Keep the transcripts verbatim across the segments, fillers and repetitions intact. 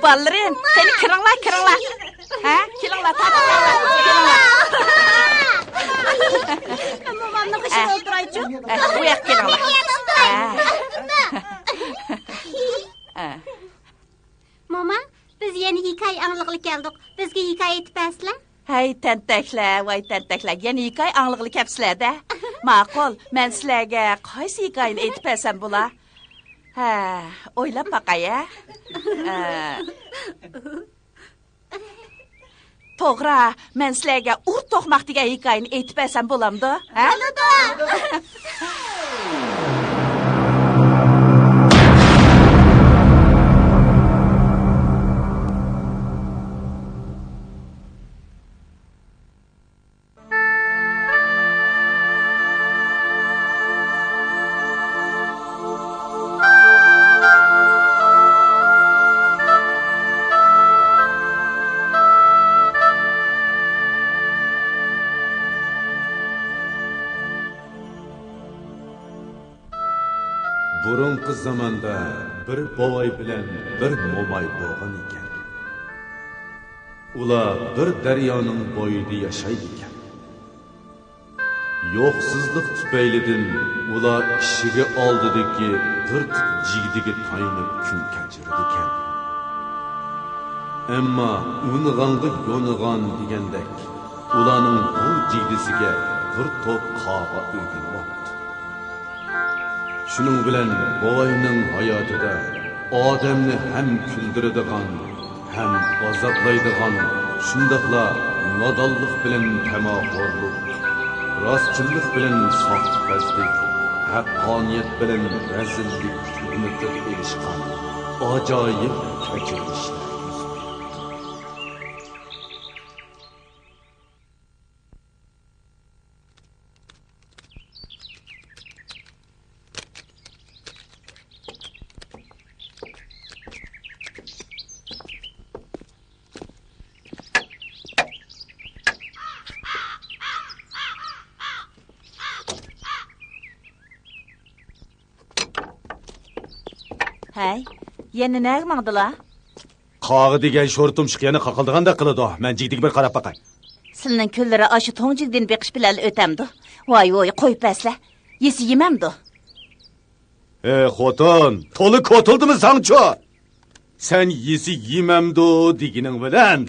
بالىلىرىم، قېنى كىرىڭلار، كىرىڭلار. ھە، كېلىڭلار، تارتىپ كېلىڭلار، كېلىڭلار. مومامنىڭ قېشىدا ئولتۇرايچۇ. ئە، بۇ ياققا كېلىڭلار. ئە. ئە. موما، بىز يەنە ھېكايە ئاڭلىغىلى كەلدۇق. بىزگە ھېكايە ئېيتىپ بەرسىلە. ھەي، تەنتەكلەر، ۋاي تەنتەكلەر، يەنە ھېكايە ئاڭلىغىلى كەپسىلەر-دە. ماقۇل، مەن سىلەرگە قايسى ھېكايىنى ئېيتىپ بەرسەم بولا؟ ھە، ئويلاپ باقاي، ھە. ئە. توغرا، مەن سىلەرگە ئۇر توقماق دېگەن ھېكايىنى ئېيتىپ بەرسەم بولامدۇ؟ ھە؟ بولىدۇ. بۇرۇنقى زاماندا بىر بوۋاي بىلەن بىر موماي بولغان ئىكەن. ئۇلار بىر دەريانىڭ بويىدا ياشايدىكەن. يوقسۇزلۇق تۈپەيلىدىن ئۇلار ئىشىكى ئالدىدىكى بىر تۈپ جىگدىگە تايىنىپ كۈن كەچۈرىدىكەن. ئەمما ئۇنىغانغا يونىغان دېگەندەك، ئۇلارنىڭ بۇ جىگدىسىگە بىر توپ قاغا ئۆگىنىۋاپتۇ. شۇنىڭ بىلەن بوۋاينىڭ ھاياتىدا ئادەمنى ھەم كۈلدۈرىدىغان، ھەم ئازابلايدىغان، شۇنداقلا نادانلىق بىلەن تەماخورلۇق، راستچىللىق بىلەن ساختىپەزلىك، ھەققانىيەت بىلەن رەزىللىك ئۆمىتىپ ئېلىشقان ئاجايىپ كەچۈرمىشلەر يۈز بېرىپتۇ. ھەي، يەنە نەگە ماڭدىلا؟ قاغا دېگەن شور تۇمشۇق يەنە قاقىلدىغاندەك قىلىدۇ. مەن جىگدىگە بىر قاراپ باقاي. سىلىنىڭ كۈنلىرى ئاشۇ توڭ جىگدىنى بېقىش بىلەنلا ئۆتەمدۇ؟ ۋاي ۋوي، قويۇپ بەرسىلە. يېسە يېمەمدۇ؟ ھە خوتۇن، تولا كوتۇلدىمۇ ساڭچۇ؟ سەن يېسە يېمەمدۇ دېگىنىڭ بىلەن،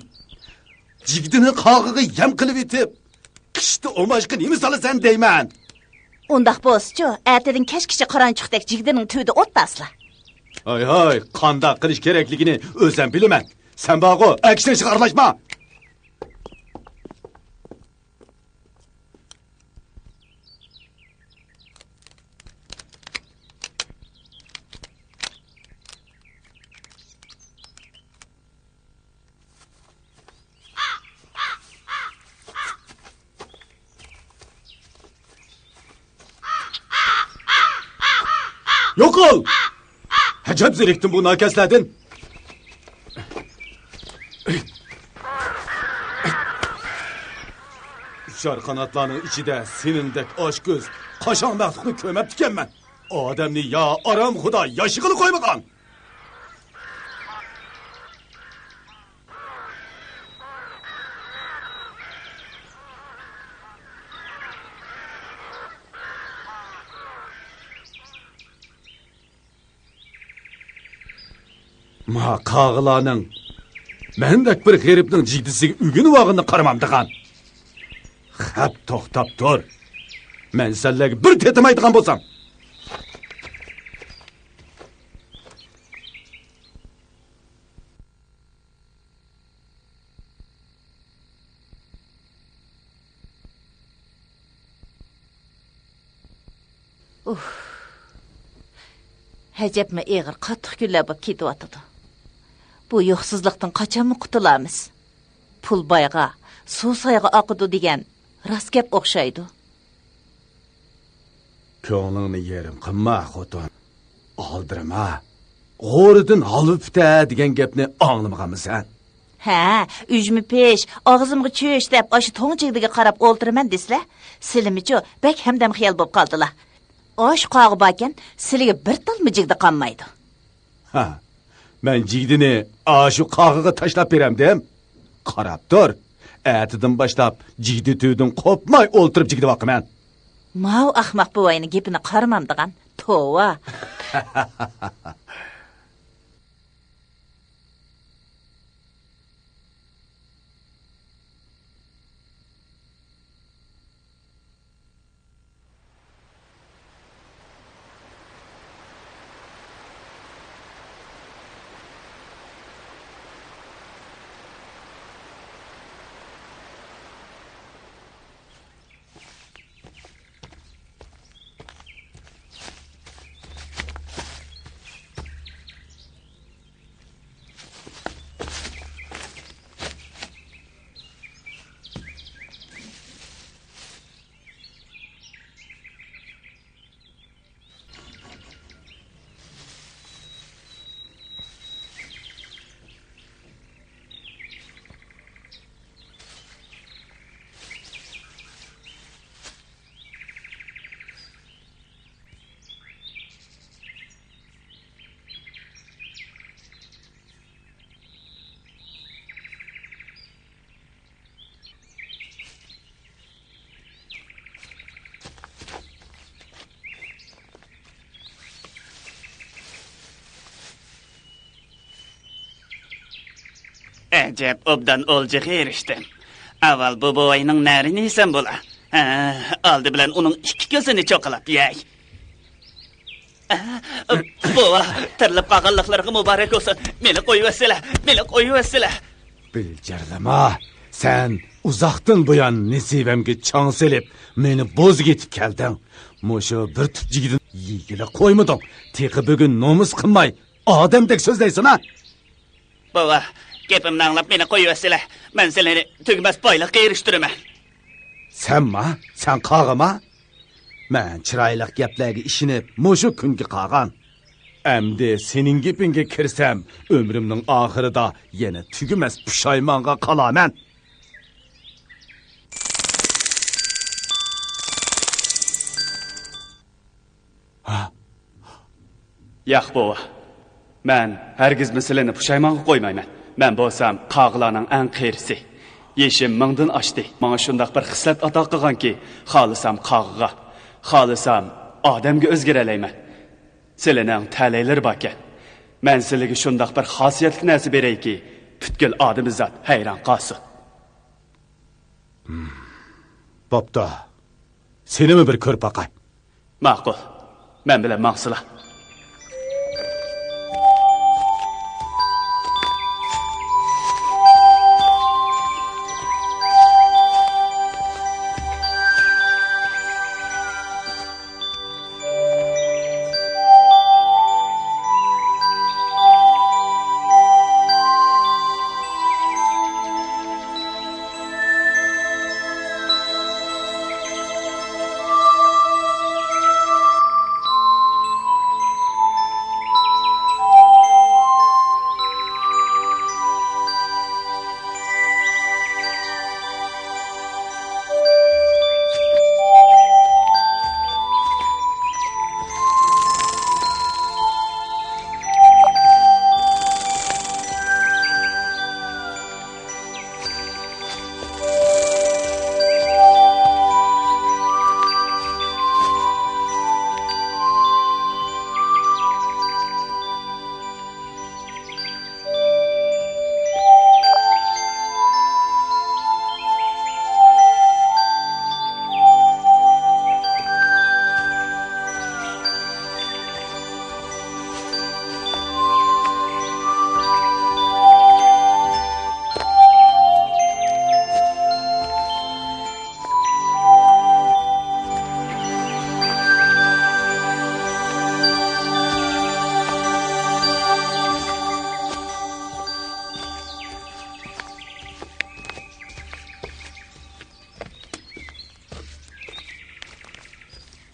جىگدىنى قاغىغا يەم قىلىۋېتىپ، قىشتا ئوماچقا نېمە سالىسەن دەيمەن. ئۇنداق بولسىچۇ، ئەتىدىن كەچكىچە قارانچۇقتەك جىگدىنىڭ تۈۋىدە ئوت تاسلا. ھاي ھاي، قانداق قىلىش كېرەكلىكىنى ئۆزەم بىلىمەن. سەن بارغۇ، ئەر كىشىنىڭ ئىشىغا ئارىلاشما. يوقال! ئەجەب زېرىكتىم بۇ ناكەسلەردىن. ئۇچار قاناتلارنىڭ ئىچىدە سېنىڭدەك ئاچكۆز، قاشاڭ مەخلۇقنى كۆرمەپتىكەنمەن. ئادەمنى يا ئارام خۇدا ياشىغىلى قويمىغان. ما قاغىلارنىڭ مەندەك بىر غېرىبنىڭ جىگدىسىگە ئۆگىنىۋالغىنىنى قارىمامدىغان. خەپ توختاپ تۇر. مەن سەنلەرگە بىر تېتىمايدىغان بولسام. ئۇھ. ئەجەبمۇ ئېغىر قاتتىق كۈنلەر بولۇپ كېتىۋاتىدۇ. بۇ يوقسۇزلۇقتىن قاچانمۇ قۇتۇلارمىز؟ پۇل بايغا، سۇ سايغا ئاقىدۇ دېگەن راست گەپ ئوخشايدۇ. كۆڭلۈڭنى يېرىم قىلما، خوتۇن. ئالدىرىما. غورىدىن ھالۋا پۈتە دېگەن گەپنى ئاڭلىمىغانمىسەن؟ ھە، ئۈجمە پىش، ئاغزىمغا چۈش دەپ ئاشۇ توڭ جىگدىگە قاراپ ئولتۇرىمەن دېسىلە، سىلىمىچۇ بەك ھەمدەم خىيال بولۇپ قالدىلا. ئاشۇ قاغا باركەن، سىلىگە بىر تالمۇ جىگدە قالمايدۇ. ھە، مەن جىگدىنى ئاشۇ قاغىغا تاشلاپ بېرەمدىم. قاراپ تۇر، ئەتىدىن باشلاپ جىگدە تۈۋىدىن قوپماي ئولتۇرۇپ جىگدە باقىمەن. ماۋۇ ئەخمەق بوۋاينىڭ گېپىنى قارىمامدىغان. توۋا. ئەجەب ئوبدان ئولجىغا ئېرىشتىم. ئاۋۋال بۇ بوۋاينىڭ نەرىنى يېسەم بولا. ھە، ئالدى بىلەن ئۇنىڭ ئىككى كۆزىنى چوقىلاپ يەي. بوۋا، تىرىلىپ قالغانلىقلىرىغا مۇبارەك بولسۇن. مېنى قويۇۋەتسىلە، مېنى قويۇۋەتسىلە. بىلجىرلىما، سەن ئۇزاقتىن بۇيان نېسىۋەمگە چاڭ سېلىپ، مېنى بوزۇپ يېتىپ كەلدىڭ. مۇشۇ بىر تۈپ جىگدىنى يېگىلى قويمىدىڭ. تېخى بۈگۈن نومۇس قىلماي، ئادەمدەك سۆزلەيسەن ھە؟ بوۋا، گېپىمنى ئاڭلاپ مېنى قويۇۋەتسىلە. مەن سىلىنى تۈگىمەس بايلىققا ئېرىشتۈرىمەن. سەنما؟ سەن قاغىما؟ مەن چىرايلىق گەپلەرگە ئىشىنىپ، مۇشۇ كۈنگە قالغان. ئەمدى سېنىڭ گېپىڭگە كىرسەم، ئۆمرۈمنىڭ ئاخىرىدا يەنە تۈگىمەس پۇشايمانغا قالامەن. ھا؟ ياق، بوۋا. مەن ھەرگىزمۇ سىلىنى پۇشايمانغا قويمايمەن. مەن بولسام قاغىلارنىڭ ئەڭ قېرىسى. يېشىم مىڭدىن ئاشتى. ماڭا شۇنداق بىر خىسلەت ئاتا قىلغانكى، خالىسام قاغىغا، خالىسام ئادەمگە ئۆزگىرەلەيمەن. سىلىنىڭ تەلەيلىرى باركەن. مەن سىلىگە شۇنداق بىر خاسىيەتلىك نەرسە بېرەيكى، پۈتكۈل ئادىمىزات ھەيران قالسۇن. بوپتۇ. سېنىمۇ بىر كۆرۈپ باقاي. ماقۇل. مەن بىلەن ماڭسىلا.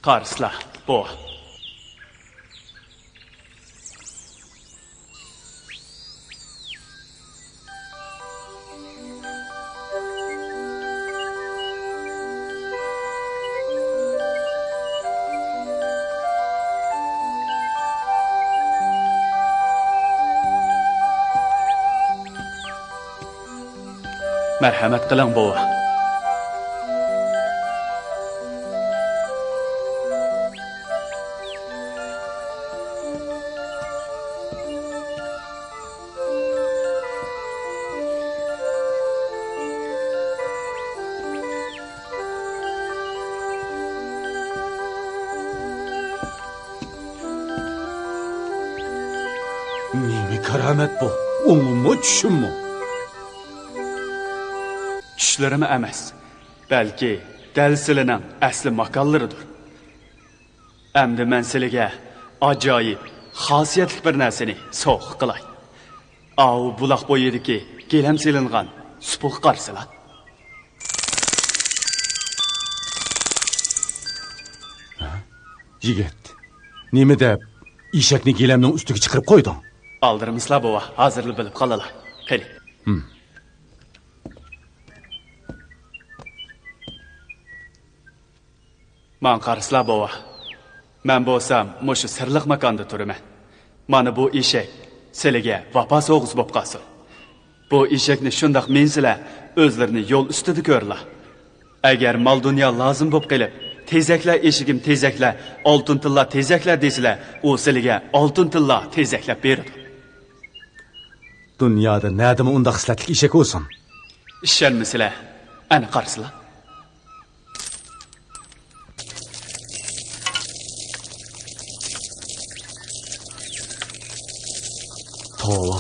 قارىسىلا، بۇ. مەرھەمەت قىلىڭ، بوۋا. نېمە كارامەت بۇ؟ ئوڭۇممۇ، چۈشۈممۇ؟ چۈشلىرىمۇ ئەمەس، بەلكى دەل سىلىنىڭ ئەسلى ماكانلىرىدۇر. ئەمدى مەن سىلىگە ئاجايىپ، خاسىيەتلىك بىر نەرسىنى سوۋغا قىلاي. ئاۋۇ بۇلاق بويىدىكى گىلەم سېلىنغان سۇپىغا قارىسىلا. يىگىت، نېمە دەپ ئېشەكنى گىلەمنىڭ ئۈستىگە چىقىرىپ قويدۇڭ؟ ئالدىرىمىسىلا، بوۋا، ھازىرلا بىلىپ قالىلا. قېنى. ھىم. ماڭا قارىسىلا، بوۋا. مەن بولسام مۇشۇ سىرلىق ماكاندا تۇرىمەن. مانا بۇ ئېشەك سىلىگە ۋاپا سوۋغىسى بولۇپ قالسۇن. بۇ ئېشەكنى شۇنداق مىنسىلە، ئۆزلىرىنى يول ئۈستىدە كۆرىلا. ئەگەر مال-دۇنيا لازىم بولۇپ قېلىپ، «تېزەكلە، ئېشىكىم، تېزەكلە، ئالتۇن تىللا تېزەكلە» دېسىلە، ئۇ سىلىگە ئالتۇن تىللا تېزەكلەپ بېرىدۇ. دۇنيادا نەدىمۇ ئۇنداق خىسلەتلىك ئېشەك بولسۇن؟ ئىشەنمىسىلە، ئەنە قارىسىلا. توۋا،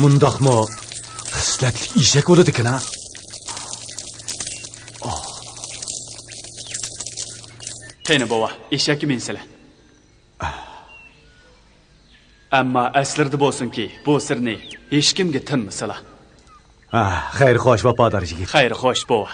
مۇنداقمۇ خىسلەتلىك ئېشەك بولىدىكەن ھە؟ قېنى بوۋا، ئېشەككە مىنسىلە. ئەمما ئەسلىرىدە بولسۇنكى، بۇ سىرنى ھېچكىمگە تىنمىسىلا. ھە، خەير خوش، ۋاپادار يىگىت. خەير خوش، بوۋا.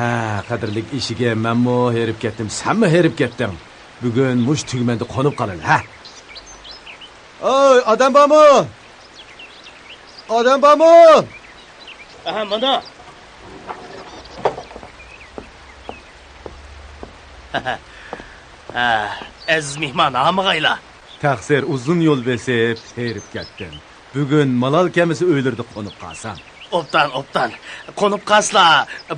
ھە، قەدىرلىك ئېشىكىم، مەنمۇ ھېرىپ كەتتىم، سەنمۇ ھېرىپ كەتتىڭ. بۈگۈن مۇشۇ تۈگمەندە قونۇپ قالىلى، ھە؟ ئوي، ئادەم بارمۇ؟ ئادەم بارمۇ؟ ئەھە، مانا. ھە، ئەزىز مېھمان، ھامىغايلا. تەقسىر، ئۇزۇن يول بېسىپ، ھېرىپ كەتتىم. بۈگۈن مالال كەمىسى ئۆيلىرىدە قونۇپ قالسام. ئوبدان، ئوبدان. قونۇپ قالسىلا،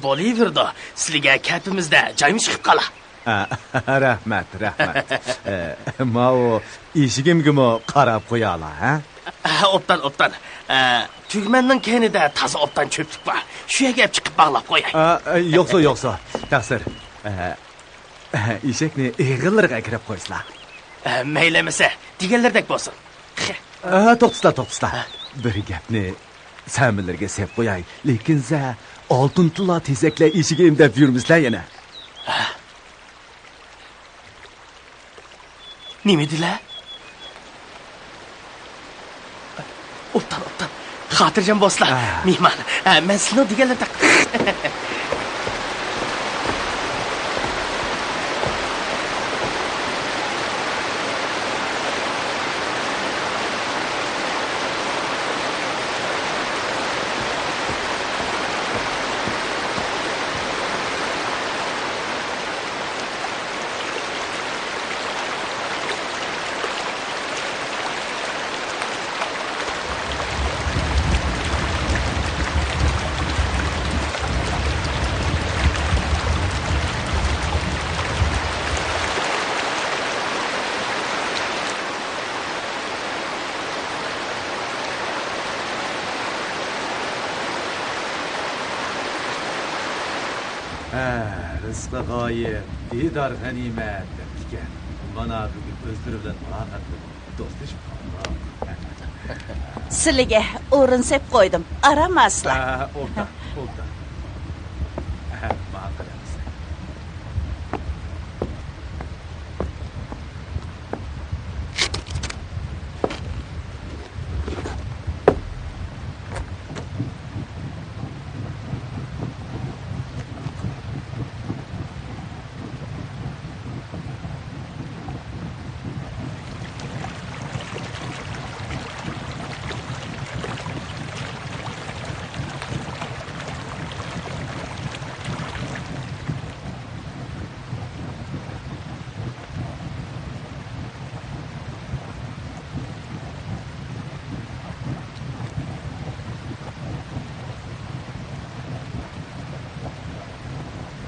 بولۇۋېرىدۇ. سىلىگە كەپىمىزدە جايمۇ چىقىپ قالا. ھە، رەھمەت، رەھمەت. ئە، ماۋۇ ئېشىكىمگىمۇ قاراپ قويالا، ھە؟ ھە، ئوبدان، ئوبدان. ئە، تۈگمەننىڭ كەينىدە تازا ئوبدان چۆپلۈك بار. شۇ يەرگە ئەپ چىقىپ باغلاپ قوياي. ئا، ئە، يوقسا، يوقسا، تەقسىر. ئە، ئە، ئېشەكنى ئېغىللىرىغا ئەكىرىپ قويسىلا. ئە، مەيلى ئەمىسە، دېگەنلىرىدەك بولسۇن. ئە، توختىسىلا، توختىسىلا. بىر گەپنى سەمىلىرىگە سېلىپ قوياي، لېكىن سە ئالتۇن تىللا تېزەكلەر ئېشىگىم دەپ يۈرمىسىلە يەنە. نېمە دېدىلە؟ ئوبدان، ئوبدان. خاتىرجەم بولسىلا، ھە. مېھمان. ھە، مەن سىلىنىڭ دېگەنلىرىدەك. ھە، رىزقى غايىب، دىدار غەنىيمەت دەپتىكەن. مانا بۈگۈن ئۆزلىرى بىلەن مۇلاقات بولدۇم. دوستلىشىپ قالدۇق. سىلىگە ئورۇن سېپ قويدۇم. ئارام ئالسىلا. ھە، ئوبدان، ئوبدان. ھە، ماڭا قاراڭ.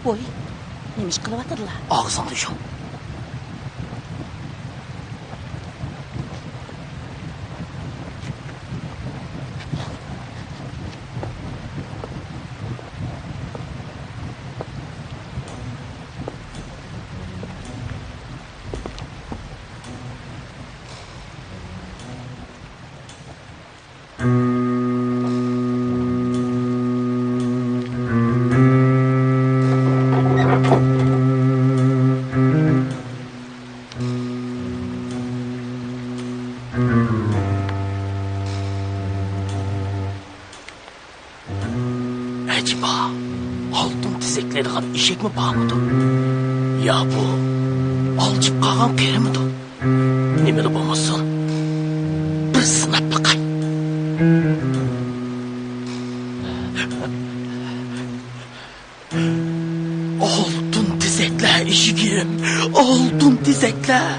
ۋوي، نېمە ئىش قىلىۋاتىدىلا؟ ئاغزىڭنى يۇم. ئەجەبا، ئالتۇن تېزەكلەيدىغان ئېشەكمۇ بارمىدۇ؟ يا بۇ ئالجىپ قالغان قېرىمىدۇ؟ نېمىلا بولمىسۇن، بىر سىناپ باقاي. ئالتۇن تېزەكلەر ئېشىكىم، ئالتۇن تېزەكلەر.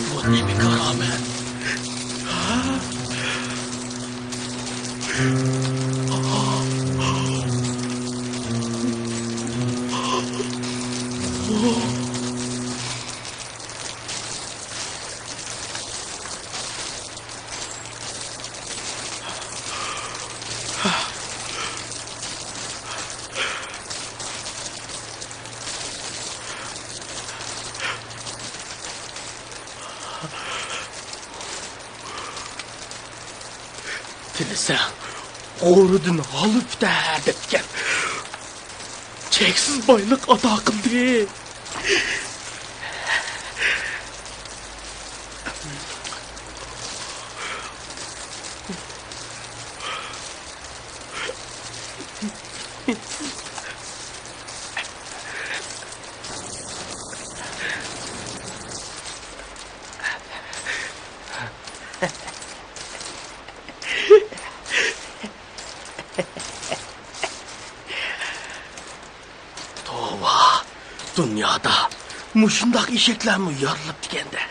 بۇ نېمە كارامەت؟ تىلىسەڭ، غورىدىن ھالۋا پۈتەر دەپتىكەن. چەكسىز بايلىق ئاتا قىلدى. دۇنيادا مۇشۇنداق ئېشەكلەرمۇ يارىلىپتىكەن-دە.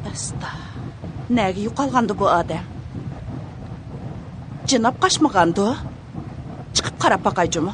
ئاستا. نەگە يوقالغاندۇ بۇ ئادەم؟ جىناپ قاچمىغاندۇ؟ چىقىپ قاراپ باقاي جۇمۇ.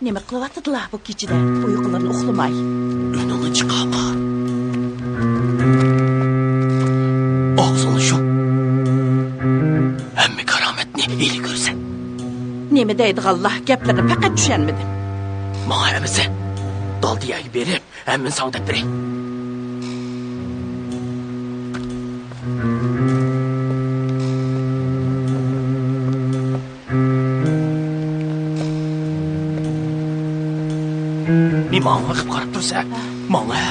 نېمە قىلىۋاتىدىلا بۇ كېچىدە؟ ئۇيقۇلىرىنى ئۇخلىماي. ئۈنۈڭنى چىقارما. ئاغزىڭنى يۇم. ھەممە كارامەتنى ھېلى كۆرىسەن. نېمە دەيدىغانلا گەپلىرىنى پەقەت چۈشەنمىدىم. ماڭا ئەمىسە، دالدى يەرگە بېرىپ، ھەممىنى ساڭا دەپ بېرەي. نېمە ئاڭلىقىپ قاراپ تۇرسەن؟ ماڭا. ھە.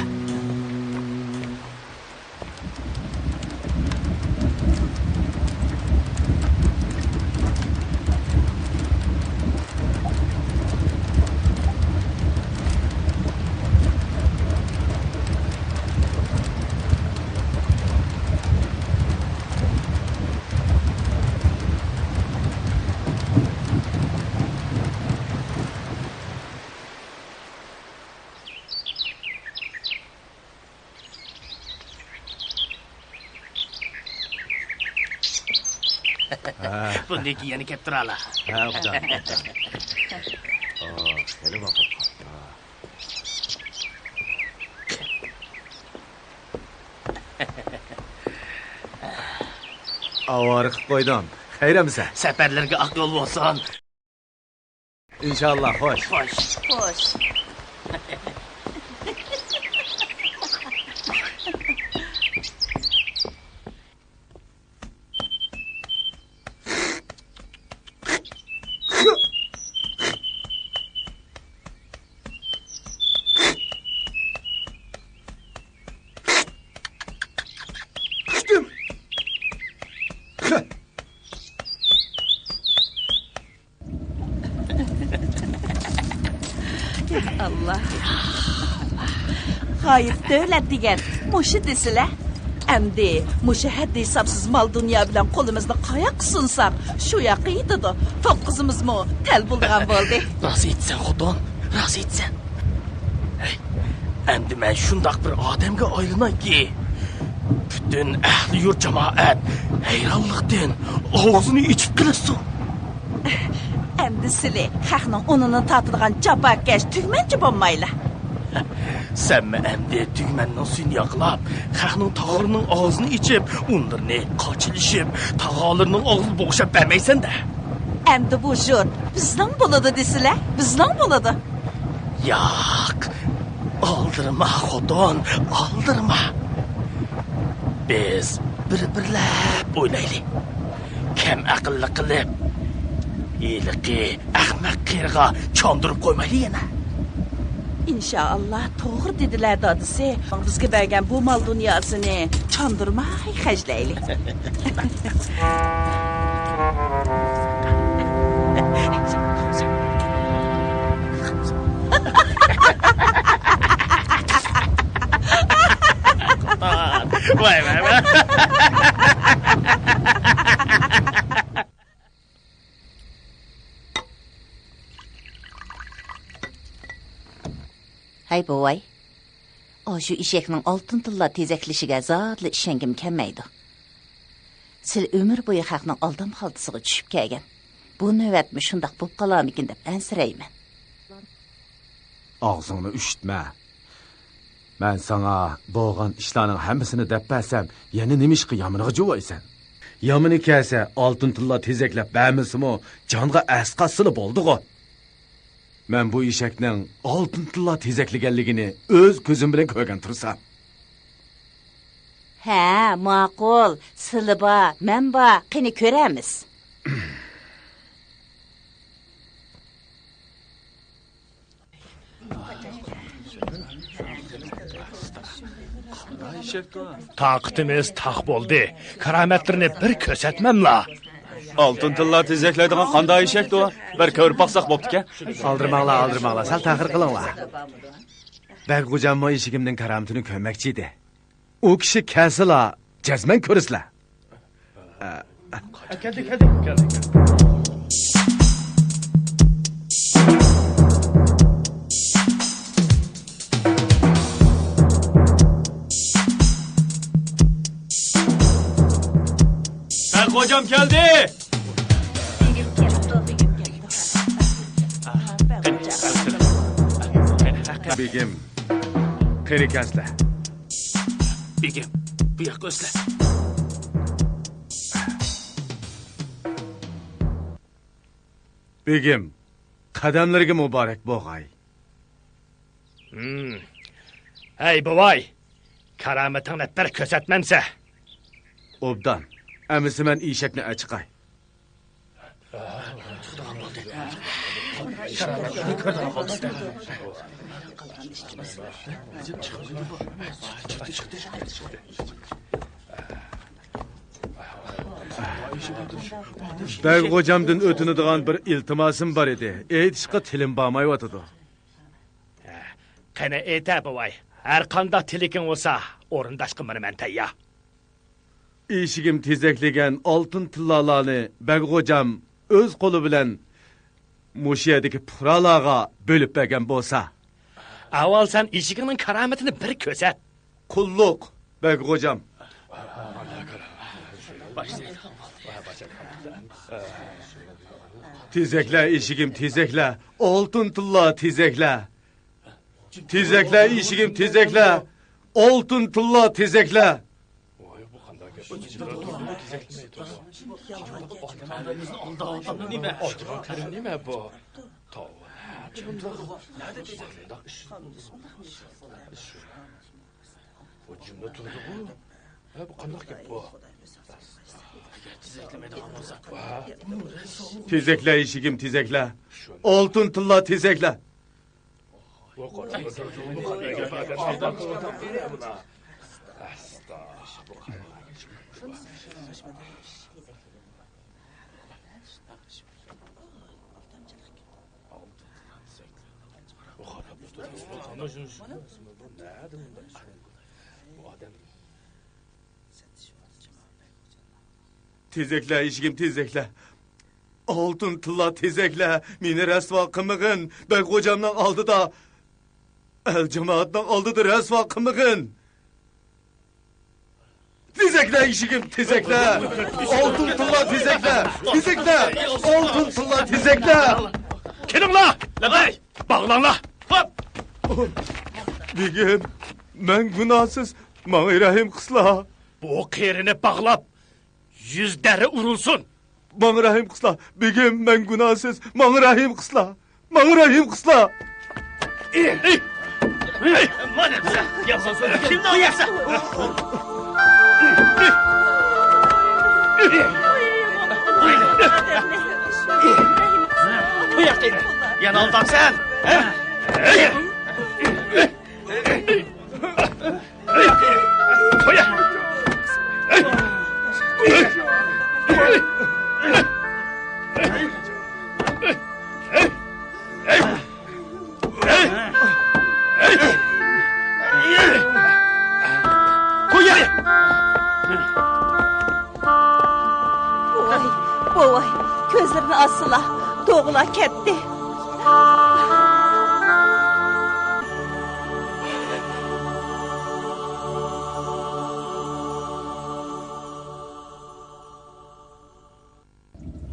بۇندىن كېيىن يەنە كەپ تۇرالا. ھە، ئوبدان، ئوبدان. ئو، خېلى ۋاقىت قالدى. ئاۋارە قىلىپ قويدۇم. خەير ئەمىسە. سەپەرلىرىگە ئاق يول بولسۇن. ئىنشاللا، خوش. خوش. خوش. ئاللا. غايىب دۆلەت دېگەن مۇشۇ دېسىلە. ئەمدى مۇشۇ ھەددى ھېسابسىز مال دۇنيا بىلەن قولىمىزنى قاياققا سۇنساق، شۇ ياققا يېتىدۇ. توققۇزىمىزمۇ تەل بولىدىغان بولدى. راست ئېيتىسەن خوتۇن، راست ئېيتىسەن. ھەي، ئەمدى مەن شۇنداق بىر ئادەمگە ئايلىنايكى، پۈتۈن ئەھلى يۇرت جامائەت ھەيرانلىقتىن ئاغزىنى ئېچىپ قېلىشسۇن. ئەمدى سىلى خەقنىڭ ئۇنىنى تارتىدىغان جاپاكەش تۈگمەنچى بولمايلا. سەنمۇ ئەمدى تۈگمەننىڭ سۈيىنى ياقلاپ، خەقنىڭ تاغىلىرىنىڭ ئاغزىنى ئېچىپ، ئۇنلىرىنى قاچىلىشىپ، تاغىلىرىنىڭ ئاغزىنى بوغۇشلاپ بەرمەيسەن-دە. ئەمدى بۇ يۇرت بىزنىڭ بولىدۇ دېسىلە، بىزنىڭ بولىدۇ. ياق، ئالدىرىما خوتۇن، ئالدىرىما. بىز بىر-بىرلەپ ئويلايلى. كەم ئەقىللىق قىلىپ، ھېلىقى ئەخمەق قېرىغا چاندۇرۇپ قويمايلى يەنە. ئىنشائاللا، توغرا دېدىلە دادىسى. بىزگە بەرگەن بۇ مال دۇنياسىنى چاندۇرماي خەجلەيلى. ۋاي، ۋاي، ۋاي. ھەي بوۋاي، ئاشۇ ئېشەكنىڭ ئالتۇن تىللا تېزەكلىشىگە زادىلا ئىشەنگۈم كەلمەيدۇ. سىلى ئۆمۈر بويى خەقنىڭ ئالدام خالتىسىغا چۈشۈپ كەلگەن. بۇ نۆۋەتمۇ شۇنداق بولۇپ قالارمىكىن دەپ ئەنسىرەيمەن. ئاغزىڭنى ئۈشۈتمە. مەن ساڭا بولغان ئىشلارنىڭ ھەممىسىنى دەپ بەرسەم، يەنە نېمە ئىشقا يامىنىغا جۇۋايسەن؟ يامىنى كەلسە، ئالتۇن تىللا تېزەكلەپ بەرمىسىمۇ، جانغا ئەسقاتسىلا بولدىغۇ. مەن بۇ ئېشەكنىڭ ئالتۇن تىللا تېزەكلىگەنلىكىنى ئۆز كۆزۈم بىلەن كۆرگەن تۇرسام. ھە، ماقۇل. سىلى بار، مەن بار. قېنى كۆرەرمىز. تاقىتىمىز تاق بولدى. كارامەتلىرىنى بىر كۆرسەتمەملا. ئالتۇن تىللا تېزەكلەيدىغان قانداق ئېشەكتۇ؟ بىر كۆرۈپ باقساق بوپتىكەن. ئالدىرىماڭلار، ئالدىرىماڭلار، سەل تەخىر قىلىڭلار. بەگ غوجاممۇ ئېشىكىمنىڭ كارامىتىنى كۆرمەكچى ئىدى. ئۇ كىشى كەلسىلا، جەزمەن كۆرىسىلەر. كەلدى، كەلدى، كەلدى. بەگ غوجام كەلدى. بېگىم، قېنى كەلسىلە. بېگىم، بۇ ياققا ئۆتسىلە. بېگىم، قەدەملىرىگە مۇبارەك بولغاي. ھەي، بوۋاي، كارامىتىڭنى بىر كۆرسەتمەمسە؟ ئوبدان. ئەمىسە مەن ئېشەكنى ئەچىقاي. بەگ غوجامدىن ئۆتۈنىدىغان بىر ئىلتىماسىم بار ئىدى. ئېيتىشقا تىلىم بارمايۋاتىدۇ. قېنى ئېيتە، بوۋاي. ھەر قانداق تىلىكىڭ بولسا، ئورۇنداشقا مانا مەن تەييار. ئېشىكىم تېزەكلىگەن ئالتۇن تىللالارنى بەگ غوجام ئۆز قولى بىلەن مۇشۇ يەردىكى پۇقرالارغا بۆلۈپ بەرگەن بولسا. ئاۋۋال سەن ئېشىكىڭنىڭ كارامىتىنى بىر كۆرسەت. قۇللۇق، بەگ غوجام. تېزەكلە، ئېشىكىم، تېزەكلە. ئالتۇن تىللا، تېزەكلە. تېزەكلە، ئېشىكىم، تېزەكلە. ئالتۇن تىللا، تېزەكلە. نېمە بۇ؟ بۇ جۈملە تۇردىغۇ. ھە، بۇ قانداق گەپ بۇ؟ تېزەكلە، ئېشىكىم، تېزەكلە. ئالتۇن تىللا، تېزەكلە. تېزەكلە، ئېشىكىم، تېزەكلە. ئالتۇن تىللا، تېزەكلە. مېنى رەسۋا قىلمىغىن. بەگ غوجامنىڭ ئالدىدا، ئەل جامائەتنىڭ ئالدىدا رەسۋا قىلمىغىن. تېزەكلە، ئېشىكىم، تېزەكلە. ئالتۇن تىللا، تېزەكلە. تېزەكلە. ئالتۇن تىللا، تېزەكلە. كېلىڭلار! لەببەي! باغلاڭلار! ھوپ! بېگىم، مەن گۇناھسىز، ماڭا رەھىم قىلسىلا. بۇ قېرىنى باغلاپ، يۈز دەررە ئۇرۇلسۇن! ماڭا رەھىم قىلسىلا، بېگىم، مەن گۇناھسىز، ماڭا رەھىم قىلسىلا، ماڭا رەھىم قىلسىلا. مانا، يالغان سۆزلە، كىمنى ئۇرۇيسەن؟ يەنە ئالدامسەن، ھە؟ بوۋاي، بوۋاي، كۆزلىرىنى ئاچسىلا، دوغىلا كەتتى.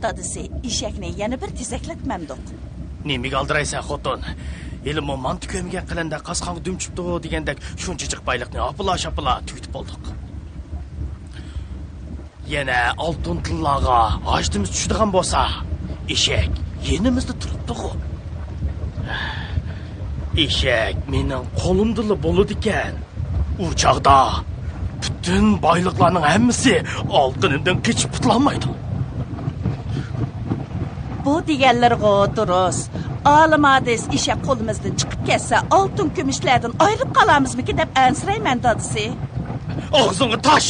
دادىسى، ئېشەكنى يەنە بىر تېزەكلەتمەمدۇق؟ نېمىگە ئالدىرايسەن، خوتۇن؟ ھېلىمۇ مانتا كۆمگەن قېلىندا قاسقانغا دۈم چۈشۈپتۇ دېگەندەك، شۇنچە جىق بايلىقنى ئاپىلا-شاپىلا تۈگىتىپ بولدۇق. يەنە ئالتۇن تىللارغا ھاجىتىمىز چۈشىدىغان بولسا، ئېشەك يېنىمىزدا تۇرۇپتۇغۇ. ئېشەك مېنىڭ قولۇمدىلا بولىدىكەن. ئۇ چاغدا پۈتۈن بايلىقلارنىڭ ھەممىسى ئالتۇنۇمدىن قېچىپ قۇتۇلالمايدۇ. بۇ دېگەنلىرىغۇ دۇرۇس. ئالىم ھادىس ئېشەك قولىمىزدىن چىقىپ كەتسە، ئالتۇن كۈمۈشلەردىن ئايرىلىپ قالارمىزمىكىن دەپ ئەنسىرەيمەن، دادىسى. ئاغزىڭغا تاش!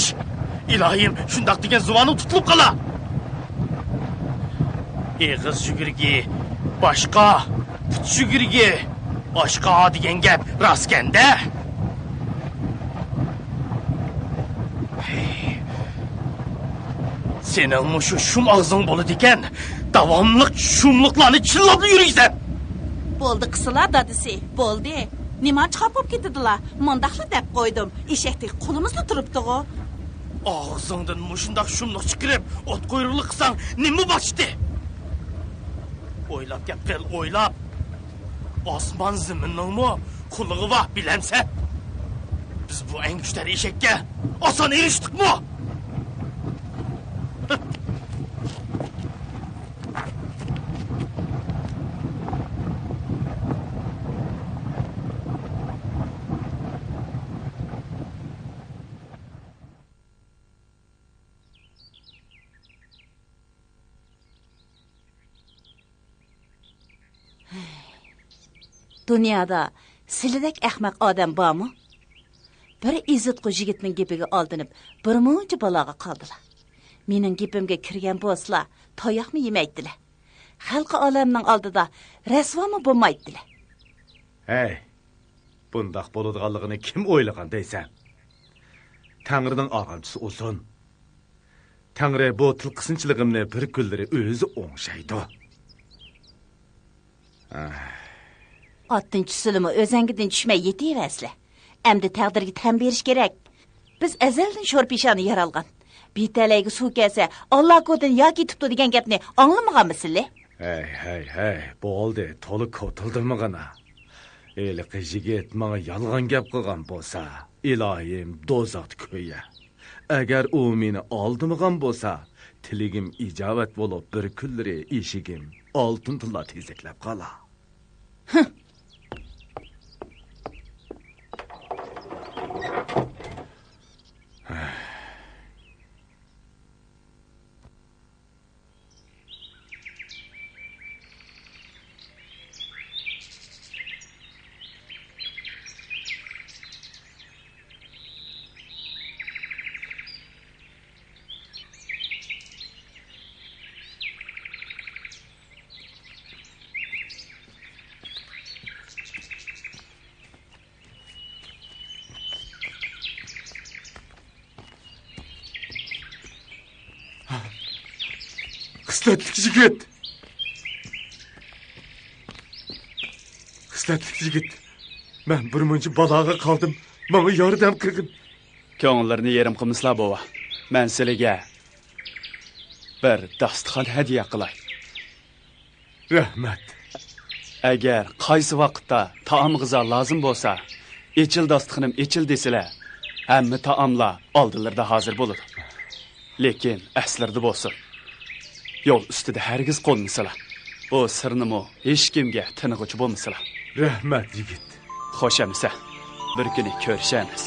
ئىلاھىم، شۇنداق دېگەن زۇۋانىڭ تۇتۇلۇپ قالا! ئېغىز يۈگۈرگى باشقا، پۇت يۈگۈرگى باشقا دېگەن گەپ راستكەن-دە! سېنىڭمۇ شۇ شۇم ئاغزىڭ بولىدىكەن، داۋاملىق شۇملۇقلارنى چىللاپلا يۈرىسەن. بولدى قىسىلا، دادىسى، بولدى. نېمانچە خاپا بولۇپ كېتىدىلا؟ مۇنداقلا دەپ قويدۇم، ئېشەكتىكى قولىمىزلا تۇرۇپتىغۇ. ئاغزىڭدىن مۇشۇنداق شۇملۇق چىقىرىپ، ئوت قۇيرۇقلۇق قىلساڭ نېمە بولاتتى؟ ئويلاپ گەپ قىل، ئويلاپ. ئاسمان زېمىننىڭمۇ قۇلىقى بار، بىلەمسەن؟ بىز بۇ ئەڭ كۈچلۈك ئېشەككە ئاسان ئېرىشتۇقمۇ؟ دۇنيادا سىلىدەك ئەخمەق ئادەم بارمۇ؟ بىر ئېزىتقۇ يىگىتنىڭ گېپىگە ئالدىنىپ، بىرمۇنچە بالاغا قالدىلا. مېنىڭ گېپىمگە كىرگەن بولسىلا، تاياقمۇ يېمەيتتىلە. خەلقى ئالەمنىڭ ئالدىدا رەسۋامۇ بولمايتتىلە. ھەي، بۇنداق بولىدىغانلىقىنى كىم ئويلىغان دەيسەن؟ تەڭرىنىڭ ئارغامچىسى ئۇزۇن. تەڭرى بۇ تىل قىسىنچىلىقىمنى بىر كۈنلىرى ئۆزى ئوڭشايدۇ. ئاتتىن چۈشسىلىمۇ ئۆزەڭگىدىن چۈشمەي يېتىۋەرسىلە. ئەمدى تەقدىرگە تەن بېرىش كېرەك. بىز ئەزەلدىن شور پېشانە يارالغان. بىتەلەيگە سۇ كەلسە، ئاللا كودىن يا كېتىپتۇ دېگەن گەپنى ئاڭلىمىغانمىسىلى؟ ھەي، ھەي، ھەي، بولدى، تولا كوتۇلدىمىغىنا. ھېلىقى يىگىت ماڭا يالغان گەپ قىلغان بولسا، ئىلاھىم، دوزاختا كۆيە. ئەگەر ئۇ مېنى ئالدىمىغان بولسا، تىلىكىم ئىجابەت بولۇپ، بىر كۈنلىرى ئېشىكىم ئالتۇن تىللا تېزەكلەپ قالا. خىسلەتلىك يىگىت! خىسلەتلىك يىگىت! مەن بىر مۇنچە بالاغا قالدىم. ماڭا ياردەم قىلغىن. كۆڭۈللىرىنى يېرىم قىلمىسىلا، بوۋا. مەن سىلىگە بىر داستىخان ھەدىيە قىلاي. رەھمەت. ئەگەر قايسى ۋاقىتتا تائام-غىزا لازىم بولسا، «ئېچىل داستىخىنىم، ئېچىل» دېسىلە، ھەممە تائاملار ئالدىلىرىدا ھازىر بولىدۇ. لېكىن ئەسلىرىدە بولسۇن. يول ئۈستىدە ھەرگىز قونمىسىلا. بۇ سىرنىمۇ ھېچكىمگە تىنىغۇچى بولمىسىلا. رەھمەت، يىگىت. خوش ئەمىسە، بىر كۈنى كۆرۈشەرمىز.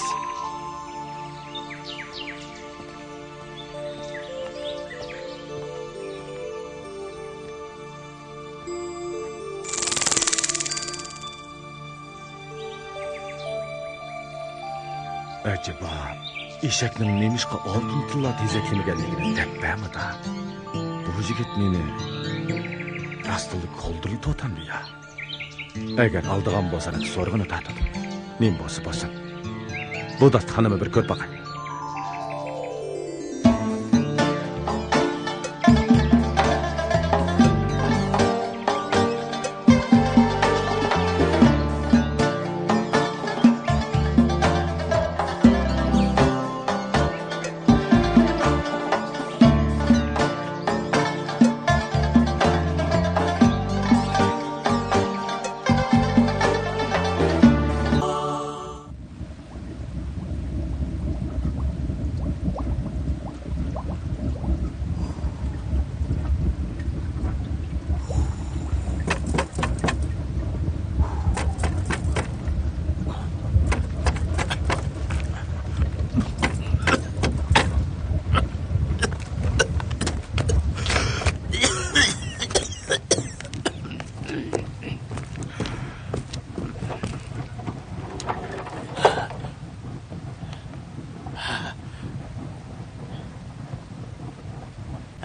ئەجەبا، ئېشەكنىڭ نېمىشقا ئالتۇن تىللا تېزەكلىمىگەنلىكىنى دەپ بەرمىدى. بۇ يىگىت مېنى راستتىنلا كولدۇرلا توتامدۇ يا؟ ئەگەر ئالىدىغان بولسا، مەن سورىغىنى تارتىدۇ. نېمە بولسا بولسۇن. بۇ داستىخاننىمۇ بىر كۆرۈپ باقاي.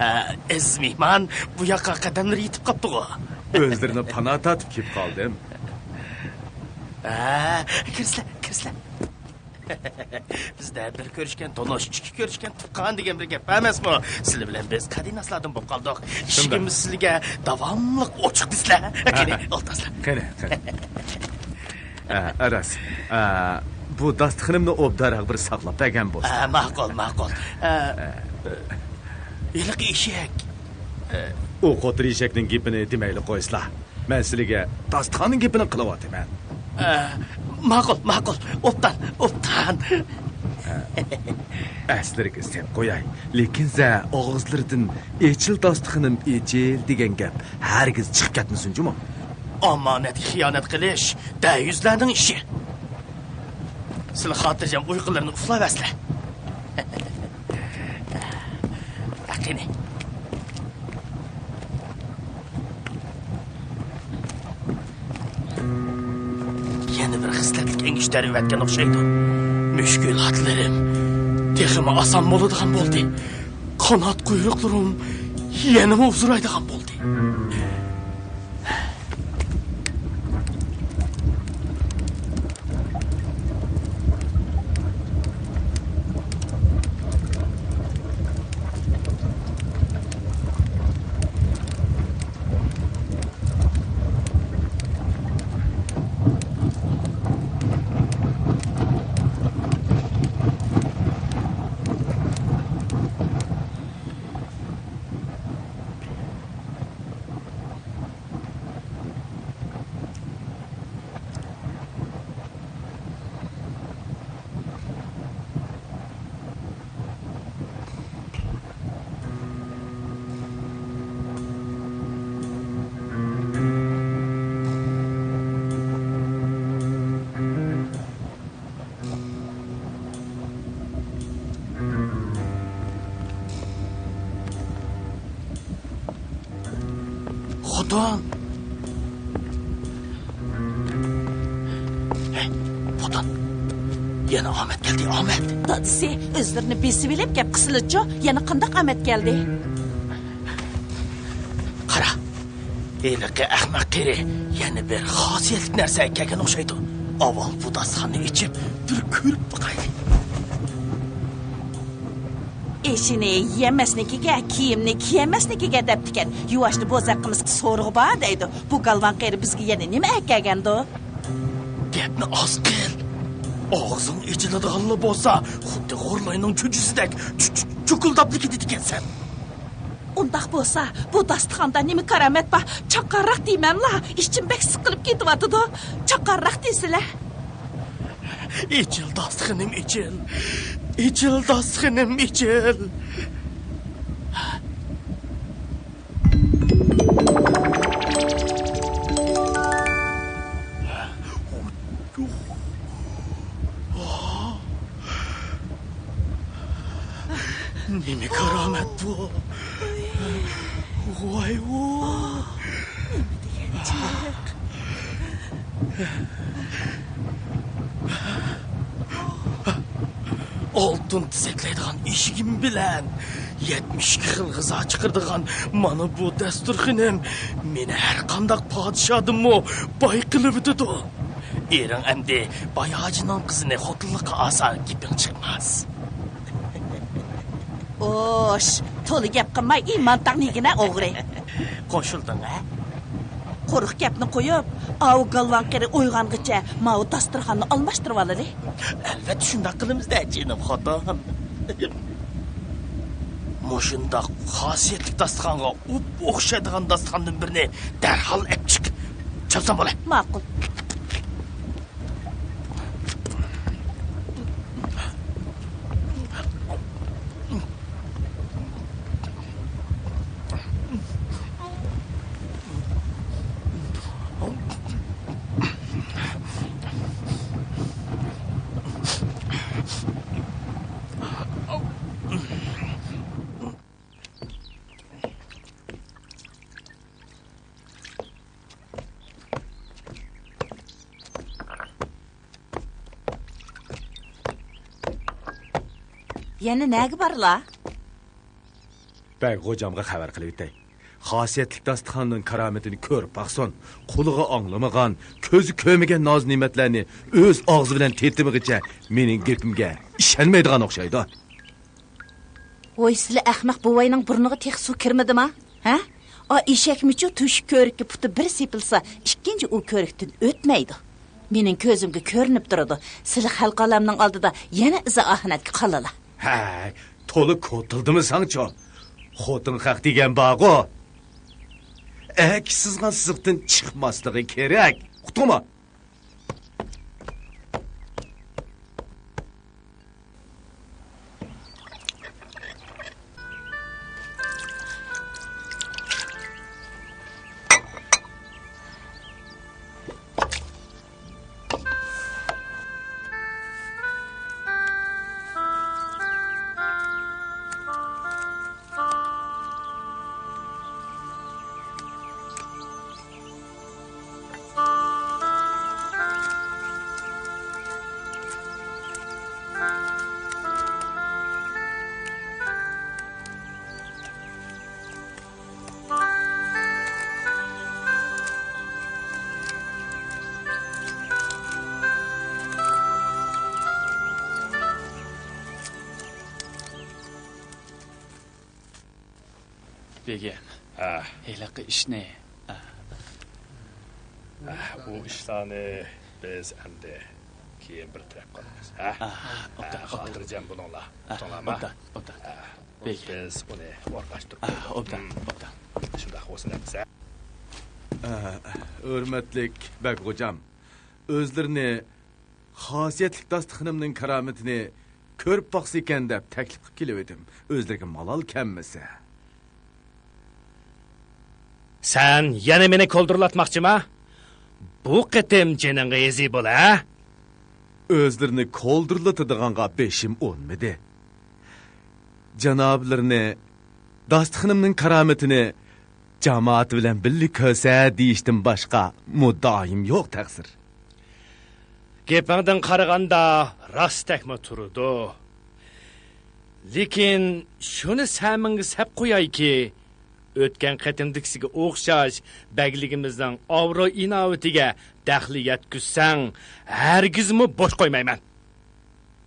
ئە، ئەزىز مېھمان بۇ ياققا قەدەملىرى يېتىپ قاپتىغۇ. ئۆزلىرىنى پانا تارتىپ كېلىپ قالدىم. ئە، كىرسىلە، كىرسىلە. بىزدە بىر كۆرۈشكەن تونۇش، ئىككى كۆرۈشكەن تۇغقان دېگەن بىر گەپ بار ئەمەسمۇ؟ سىلەر بىلەن بىز قەدىناسلاردىن بولۇپ قالدۇق. ئىشىكىمىز سىلىگە داۋاملىق ئوچۇق دېسىلە. قېنى، ئولتۇرسىلە. قېنى، قېنى. ئە، راست. ئە، بۇ داستىخىنىمنى ئوبدانراق بىر ساقلاپ بەرگەن بولسا. ئە، ماقۇل، ماقۇل. ئە، ھېلىقى ئېشەك. ئە، ئۇ قوتۇر ئېشەكنىڭ گېپىنى دېمەيلى قويسىلا. مەن سىلىگە داستىخاننىڭ گېپىنى قىلىۋاتىمەن. ئە، ماقۇل، ماقۇل. ئوبدان، ئوبدان. ئەسلىرىگە سېلىپ قوياي. لېكىن سە ئاغزىلىرىدىن «ئېچىل داستىخىنىم، ئېچىل» دېگەن گەپ ھەرگىز چىقىپ كەتمىسۇن جۇمۇ. ئامانەتكە خىيانەت قىلىش دەيۈزلەرنىڭ ئىشى. سىلى خاتىرجەم ئۇيقۇلىرىنى ئۇخلاۋەرسىلە. قېنى. يەنە بىر خىسلەتلىك ئەڭگۈشتەر ئەۋەتكەن ئوخشايدۇ. مۈشكۈلاتلىرىم تېخىمۇ ئاسان بولىدىغان بولدى. قانات قۇيرۇقلىرىم يەنىمۇ ئۇزىرايدىغان بولدى. خوتۇن! ھەي، خوتۇن! يەنە ئامەت كەلدى، ئامەت! دادىسى، ئۆزلىرىنى بېسىۋېلىپ گەپ قىلسىلىچۇ، يەنە قانداق ئامەت كەلدى؟ قارا، ھېلىقى ئەخمەق قېرى يەنە بىر خاسىيەتلىك نەرسە كەلگەن ئوخشايدۇ. ئاۋۋال بۇ داستىخاننى ئېچىپ، بىر كۆرۈپ باقايلى. ئېشىنى يېيەلمەسنىكىگە، كىيىمنى كىيەلمەسنىكىگە دەپتىكەن. يۇۋاشنى بوزەك قىلمىسا سورىقى بار دەيدۇ. بۇ گالۋاڭ قېرى بىزگە يەنە نېمە ئەكەلگەندۇ؟ گەپنى ئاز قىل. ئاغزىڭ ئېچىلىدىغانلا بولسا، خۇددى غۇرلاينىڭ چۈجىسىدەك چۈ-، چۈ-، چۇكۇلداپلا كېتىدىكەنسەن. ئۇنداق بولسا، بۇ داستىخاندا نېمە كارامەت بار؟ چاققانراق دېمەملا، ئىچىم بەك سىقىلىپ كېتىۋاتىدۇ. چاققانراق دېسىلە. ئېچىل داستىخىنىم، ئېچىل. ئېچىل داستىخىنىم، ئېچىل. نېمە كارامەت بۇ؟ ۋاي، ۋاي. ئالتۇن تېزەكلەيدىغان ئېشىكىم بىلەن يەتمىش ئىككى خىل غىزا چىقىرىدىغان مانا بۇ دەستۇرخىنىم مېنى ھەر قانداق پادىشادىنمۇ باي قىلىۋېتىدۇ. ئېرىڭ ئەمدى باي ھاجىنىڭ قىزىنى خوتۇنلۇققا ئالسا گېپىڭ چىقماس. ئوش، تولا گەپ قىلماي، ئى مانتاق نېگىنە ئوغرى. قوشۇلدۇڭ ھە؟ قۇرۇق گەپنى قويۇپ، ئاۋۇ گالۋاڭ قېرى ئويغانغىچە ماۋۇ داستۇرخاننى ئالماشتۇرۇۋالىلى. ئەلۋەتتە شۇنداق قىلىمىز-دە، جېنىم خوتۇن. مۇشۇنداق خاسىيەتلىك داستىخانغا ئوپئوخشايدىغان داستىخاندىن بىرنى دەرھال ئەپ چىق. چاپسان بولە. ماقۇل. يەنە نەگە بارلا؟ بەگ غوجامغا خەۋەر قىلىۋېتەي. خاسىيەتلىك داستىخاننىڭ كارامىتىنى كۆرۈپ باقسۇن. قۇلىقى ئاڭلىمىغان، كۆزى كۆرمىگەن ناز-نېمەتلەرنى ئۆز ئاغزى بىلەن تېتىمىغىچە مېنىڭ گېپىمگە ئىشەنمەيدىغان ئوخشايدۇ. ۋوي، سىلە ئەخمەق بوۋاينىڭ بۇرنىغا تېخى سۇ كىرمىدىما؟ ھە؟ ئا ئېشەكمىچۇ تۆشۈك كۆرۈككە پۇتى بىر سېپىلسا، ئىككىنچى ئۇ كۆرۈكتىن ئۆتمەيدۇ. مېنىڭ كۆزۈمگە كۆرۈنۈپ تۇرىدۇ، سىلە خەلق ئالەمنىڭ ئالدىدا يەنە ئىزا-ئاھانەتكە قالىلا. ھەي، تولا كوتۇلدىمۇ ساڭچۇ؟ خوتۇن خەق دېگەن بارغۇ. ئەكە سىزغان سىزىقتىن چىقماسلىقى كېرەك. ئۇقتۇڭمۇ؟ بېگىم، ھە. ھېلىقى ئىشنى، ھە. ھە، ئۇ ئىشلارنى بىز ئەمدى كېيىن بىر تەرەپ قىلىمىز، ھە؟ ھە، ھە، ئوبدان، ھە، ئوبدان. خاتىرجەم بولۇڭلار، ھە، ئۇقتۇڭلارمۇ؟ ئوبدان، ئوبدان. ھە، بېگىم. بىز ئۇنى ئورۇنلاشتۇرۇپ ھە، قويدۇق. ئوبدان، ھىم. ئوبدان. شۇنداق بولسۇن ئەمىسە. ھە، ھۆرمەتلىك بەگ غوجام، ئۆزلىرىنى خاسىيەتلىك داستىخىنىمنىڭ كارامىتىنى كۆرۈپ باقسا ئىكەن دەپ تەكلىپ قىلىپ كېلىۋىدىم. ئۆزلىرىگە مالال كەلمىسە. سەن يەنە مېنى كولدۇرلاتماقچىما؟ بۇ قېتىم جېنىڭغا ئېزى بول، ھە؟ ئۆزلىرىنى كولدۇرلىتىدىغانغا بېشىم ئۇنىمىدى. جانابلىرىنى داستىخىنىمنىڭ كارامىتىنى جامائەت بىلەن بىللە كۆرسە دېيىشتىن باشقا مۇددىئايىم يوق، تەقسىر. گېپىڭدىن قارىغاندا راستەكمۇ تۇرىدۇ. لېكىن شۇنى سەمىڭگە سەپ قويايكى، ئۆتكەن قېتىمدىكىسىگە ئوخشاش بەگلىكىمىزنىڭ ئابرۇي-ئىناۋىتىگە دەخلى يەتكۈزسەڭ، ھەرگىزمۇ بوش قويمايمەن.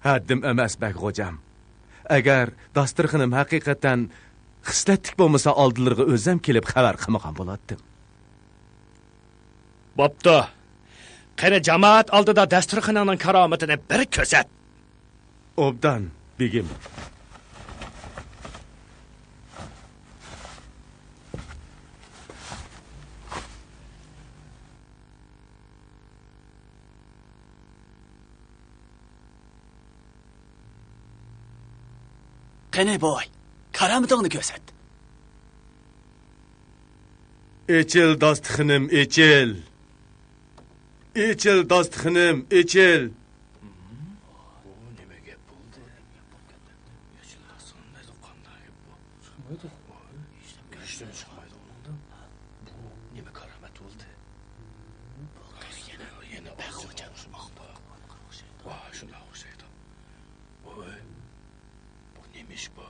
ھەددىم ئەمەس، بەگ غوجام. ئەگەر داستىرخىنىم ھەقىقەتەن خىسلەتلىك بولمىسا، ئالدىلىرىغا ئۆزەم كېلىپ خەۋەر قىلمىغان بولاتتىم. بوپتۇ. قېنى، جامائەت ئالدىدا داستىرخىنىڭنىڭ كارامىتىنى بىر كۆرسەت. ئوبدان، بېگىم. قېنى بوۋاي، كارامىتىڭنى كۆرسەت. ئېچىل داستىخىنىم، ئېچىل. ئېچىل داستىخىنىم، ئېچىل. بۇ نېمە گەپ بولدى؟ ھېچنېمە چىقمايدۇ ئۇنىڭدىن. بۇ نېمە كارامەت بولدى؟ يەنە، يەنە ئاغزى ئوخشىماقتا. ۋاھ، شۇنداق ئوخشايدۇ. ۋوي، بۇ نېمە ئىش بۇ؟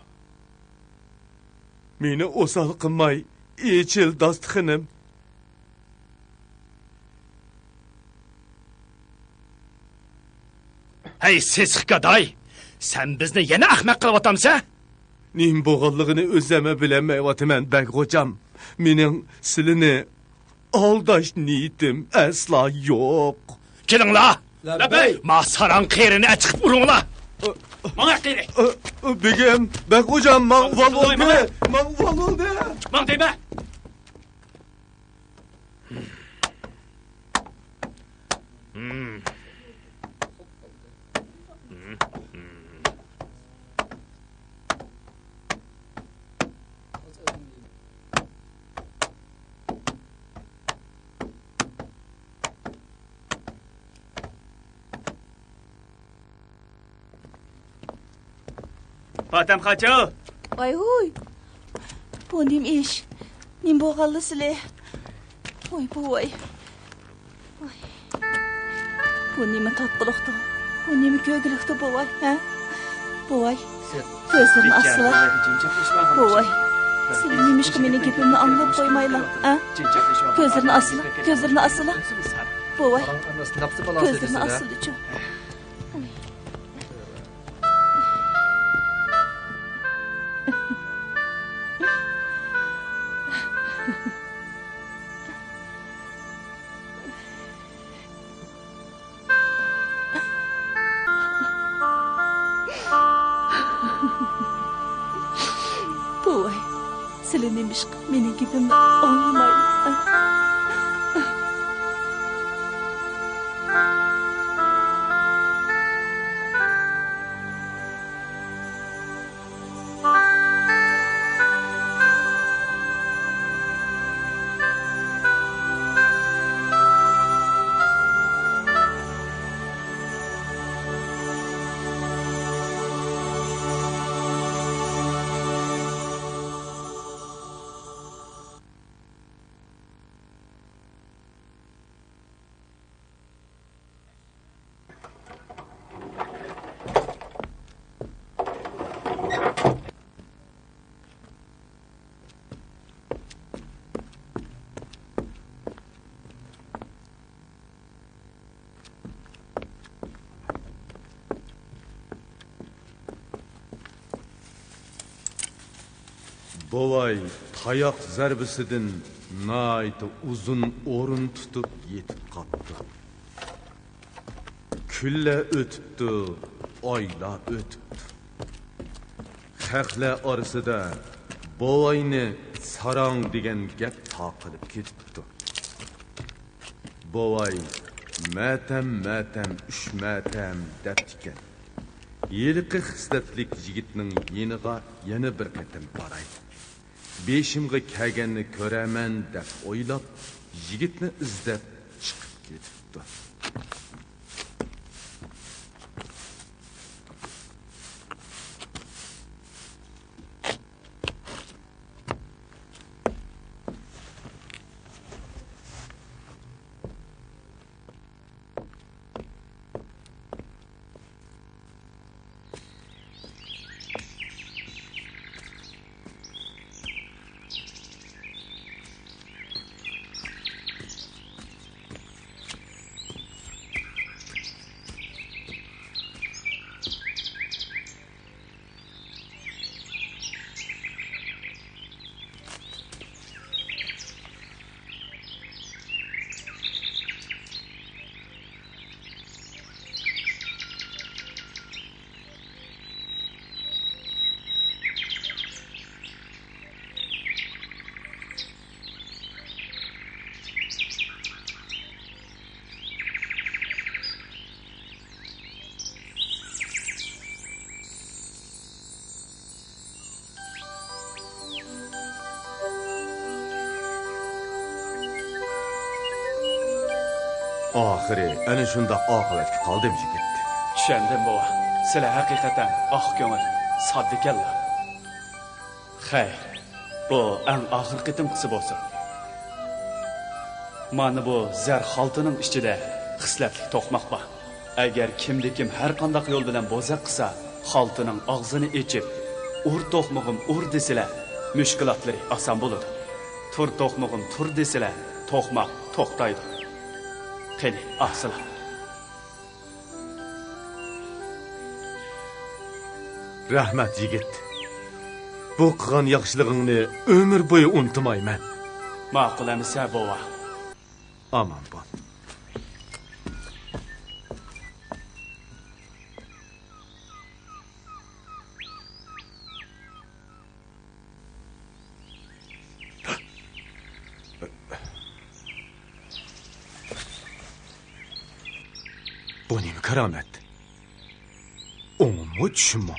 مېنى ئوسال قىلماي، ئېچىل داستىخىنىم. ھەي، سېسىق گاداي! سەن بىزنى يەنە ئەخمەق قىلىۋاتامسەن؟ نېمە بولغانلىقىنى ئۆزۈممۇ بىلەلمەيۋاتىمەن، بەگ غوجام. مېنىڭ سىلىنى ئالداش نىيىتىم ئەسلا يوق. كېلىڭلار! لەببەي! ما ساراڭ قېرىنى ئەچىقىپ ئۇرۇڭلار! ماڭا قېرى! بېگىم، بەگ غوجام، ماڭا ئۇۋال بولدى! ماڭا ئۇۋال بولدى! ماڭ دەيمەن! پاتەم خاچا! ۋاي ھۇي! بۇ نېمە ئىش؟ نېمە بولغانلا سىلى؟ ۋاي بوۋاي! ۋاي! بۇ نېمە تاتقۇلۇقتۇ؟ بۇ نېمە كۆرگۈلۈكتۇ بوۋاي، ھە؟ بوۋاي! كۆزلىرىنى ئاچسىلا. بوۋاي! سىلەر نېمىشقا مېنىڭ گېپىمنى ئاڭلاپ قويمايلا، ھە؟ كۆزلىرىنى ئاچسىلا، كۆزلىرىنى ئاچسىلا. بوۋاي، كۆزلىرىنى ئاچسىلىچۇ. بوۋاي، سىلى نېمىشقا مېنىڭ گېپىمنى ئاڭلىمايلا؟ بوۋاي تاياق زەربىسىدىن ناھايىتى ئۇزۇن ئورۇن تۇتۇپ يېتىپ قاپتۇ. كۈنلەر ئۆتۈپتۇ، ئايلار ئۆتۈپتۇ. خەقلەر ئارىسىدا بوۋاينى ساراڭ دېگەن گەپ تارقىلىپ كېتىپتۇ. بوۋاي، مەتەم، مەتەم، ئۈچ مەتەم دەپتىكەن. ھېلىقى خىسلەتلىك يىگىتنىڭ يېنىغا يەنە بىر قېتىم باراي. بېشىمغا كەلگەننى كۆرەرمەن دەپ ئويلاپ، يىگىتنى ئىزدەپ چىقىپ كېتىپتۇ. ئاخىرى ئەنە شۇنداق ئاقىۋەتكە قالدىم، يىگىت. چۈشەندىم، بوۋا. سىلەر ھەقىقەتەن ئاق كۆڭۈل، ساددىكەنلا. خەير، بۇ ئەڭ ئاخىرقى قېتىمقىسى بولسۇن. مانا بۇ زەر خالتىنىڭ ئىچىدە خىسلەتلىك توقماق بار. ئەگەر كىمدە كىم ھەر قانداق يول بىلەن بوزەك قىلسا، خالتىنىڭ ئاغزىنى ئېچىپ، «ئۇر توقمىغىم، ئۇر» دېسىلە، مۈشكۈلاتلىرى ئاسان بولىدۇ. «تۇر توقمىغىم، تۇر» دېسىلە، توقماق توختايدۇ. قېنى، ئاقسىلا. رەھمەت، يىگىت. بۇ قىلغان ياخشىلىقىڭنى ئۆمۈر بويى ئۇنتۇمايمەن. ماقۇل ئەمىسە، بوۋا. ئامان بول. بۇ نېمە كارامەت؟ ئوڭمۇ، چۈشمۇ؟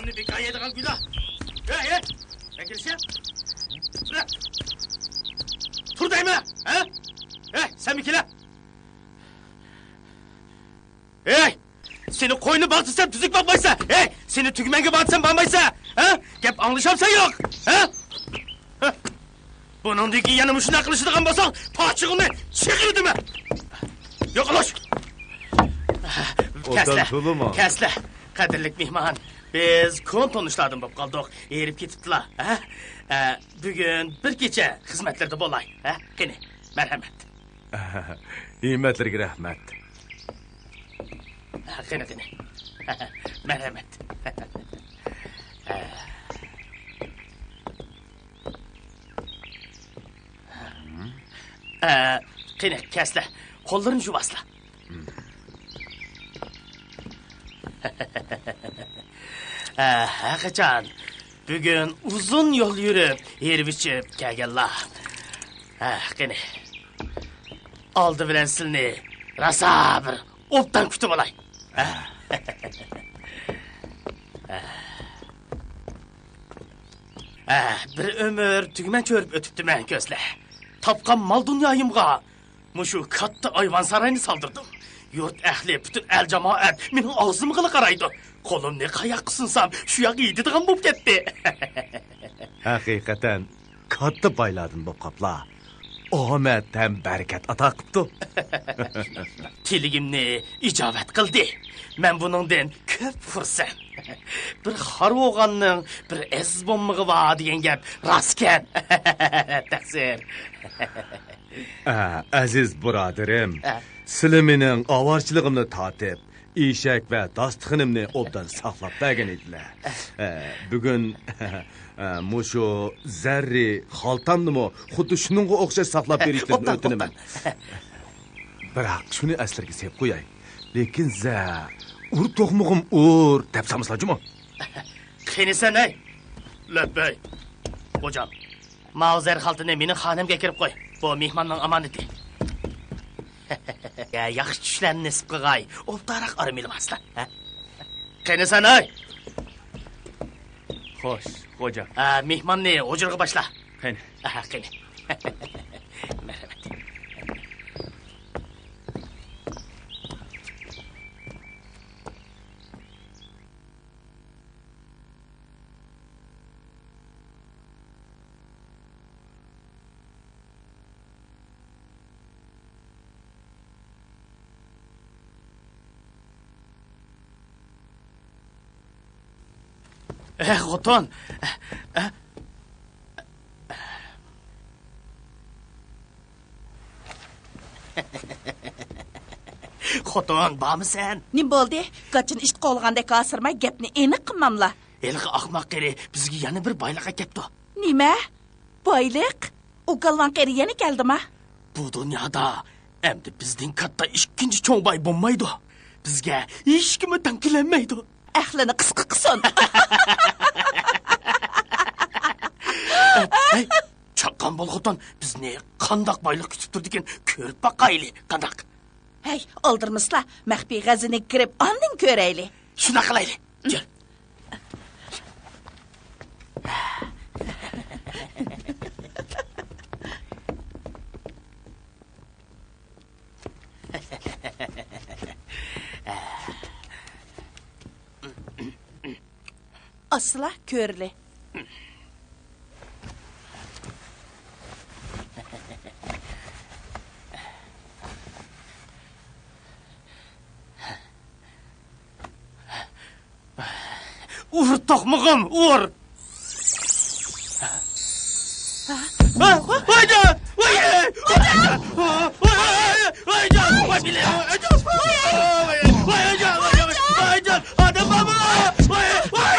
بىكار يەيدىغان گۇناھ. ھەي، ھەي، ئەكىرىشە. تۇر دەيمەن، ھە؟ ھەي، سەنمۇ كېلە. ھەي، سېنى قوينى باغ دېسەم تۈزۈك باقمايسەن. ھەي، سېنى تۈگمەنگە بار دېسەم بارمايسەن. ھە؟ گەپ ئاڭلىشامسەن يوق؟ ھە؟ ھە؟ بۇنىڭدىن كېيىن يەنە مۇشۇنداق قىلىشىدىغان بولساڭ، پاچىقىڭنى چىقىرىدىمەن. يوقىلىش! كەسلە، كەسلە، قەدىرلىك مېھمان، بىز كونا تونۇشلاردىن بولۇپ قالدۇق. ھېرىپ كېتىپتىلا، ھە؟ ئە، بۈگۈن بىر كېچە خىزمەتلىرىدە بولاي، ھە؟ قېنى، مەرھەمەت. ھىممەتلىرىگە رەھمەت. قېنى، قېنى. مەرھەمەت. ئە، قېنى، كەسلە. قوللىرىنى يۇۋاسلا. ئە، ھەرقاچان بۈگۈن ئۇزۇن يول يۈرۈپ، ھېرىپ ئىچىپ كەلگەنلا. ئە، قېنى. ئالدى بىلەن سىلىنى راسا بىر ئوبدان كۈتۈپ ئالاي. ھە؟ ھە، بىر ئۆمۈر تۈگمەن چۆرۈپ ئۆتۈپتىمەن كۆزلە. تاپقان مال دۇنيايىمغا مۇشۇ كاتتا ئايۋان ساراينى سالدۇردۇم. يۇرت ئەھلى، پۈتۈن ئەل جامائەت مېنىڭ ئاغزىمغىلا قارايدۇ. قولۇمنى قاياققا سۇنسام، شۇ ياققا يېتىدىغان بولۇپ كەتتى. ھەقىقەتەن، كاتتا بايلاردىن بوپ قاپلا. ئامەت ھەم بەرىكەت ئاتا قىپتۇ. تىلىگىمنى ئىجابەت قىلدى. مەن بۇنىڭدىن كۆپ خۇرسەن. بىر خار بولغاننىڭ بىر ئەزىز بولمىقى بار دېگەن گەپ راستكەن. تەقسىر. ئە، ئەزىز بۇرادىرىم، ئە. سىلى مېنىڭ ئاۋارىچىلىقىمنى تارتىپ، ئېشەك ۋە داستىخىنىمنى ئوبدان ساقلاپ بەرگەن ئىدىلە. ئە، بۈگۈن، ئە، مۇشۇ زەررى خالتامنىمۇ خۇددى شۇنىڭغا ئوخشاش ساقلاپ بېرىشلىرىنى ئوبدان، ئۆتۈنىمەن. ئوبدان. بىراق شۇنى ئەسلىرىگە سېلىپ قوياي. لېكىن زە، ئۇر توقمىغۇم ئۇر دەپ سالمىسىلا جۇمۇ. قېنى سەن، ھەي؟ لەببەي، خوجام. ماۋۇ زەر خالتىنى مېنىڭ خانەمگە ئەكىرىپ قوي. بۇ مېھماننىڭ ئامانىتى. يا، ياخشى چۈشلەرنى نېسىپ قىلغاي. ئوبدانراق ئارام ئېلىۋالسىلا. ھە؟ قېنى سەن، ھەي! خوش، خوجام. ھە، مېھماننى ھۇجرىغا باشلا. قېنى. ئاھا، قېنى. مەرھەمەت. ئە، خوتۇن! خوتۇن، بارمۇسەن؟ نېمە بولدى؟ گاچىنى ئىت قوغلىغاندەك ھاسىرىماي، گەپنى ئېنىق قىلماملا. ھېلىقى ئاقماق قېرى بىزگە يەنە بىر بايلىق ئەكەپتۇ. نېمە؟ بايلىق؟ ئۇ گالۋاڭ قېرى يەنە كەلدىما؟ بۇ دۇنيادا ئەمدى بىزدىن كاتتا ئىككىنچى چوڭ باي بولمايدۇ. بىزگە ھېچكىممۇ تەڭ كېلەلمەيدۇ. ئەقلىنى قىسقا قىلسۇن. ھەي، چاققان بول خوتۇن، بىزنى قانداق بايلىق كۈتۈپ تۇرىدىكەن، كۆرۈپ باقايلى، قانداق؟ ھەي، ئالدىرىمىسىلا، مەخپىي خەزىنىگە كىرىپ ئاندىن كۆرەيلى. شۇنداق قىلايلى. يۈر. ئاسسىلا كۆرلى. ئۇر توقمىغۇم، ئۇر! ۋايجان! ۋاي! ۋايجان! ۋايجان! ۋاي! ۋايجان! ۋاي! ۋايجان! ۋايجان! ئادەم بارمۇ؟ ۋاي! ۋاي!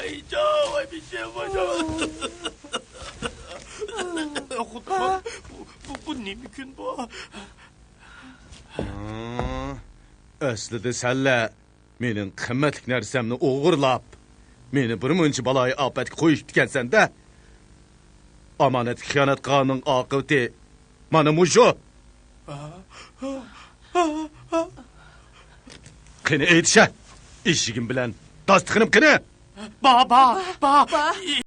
ئەي جان، ۋاي بېشىم، ۋاي جان. خۇدا، بۇ، بۇ، بۇ نېمە كۈن بۇ؟ ئەسلىدە سەنلەر مېنىڭ قىممەتلىك نەرسەمنى ئوغرىلاپ، مېنى بىر مۇنچە بالايىئاپەتكە قويۇپتىكەنسەن-دە. ئامانەتكە خىيانەت قىلغاننىڭ ئاقىۋىتى مانا مۇشۇ. قېنى ئېيتىشە، ئېشىكىم بىلەن داستىخىنىم قېنى؟ با، با، با. با.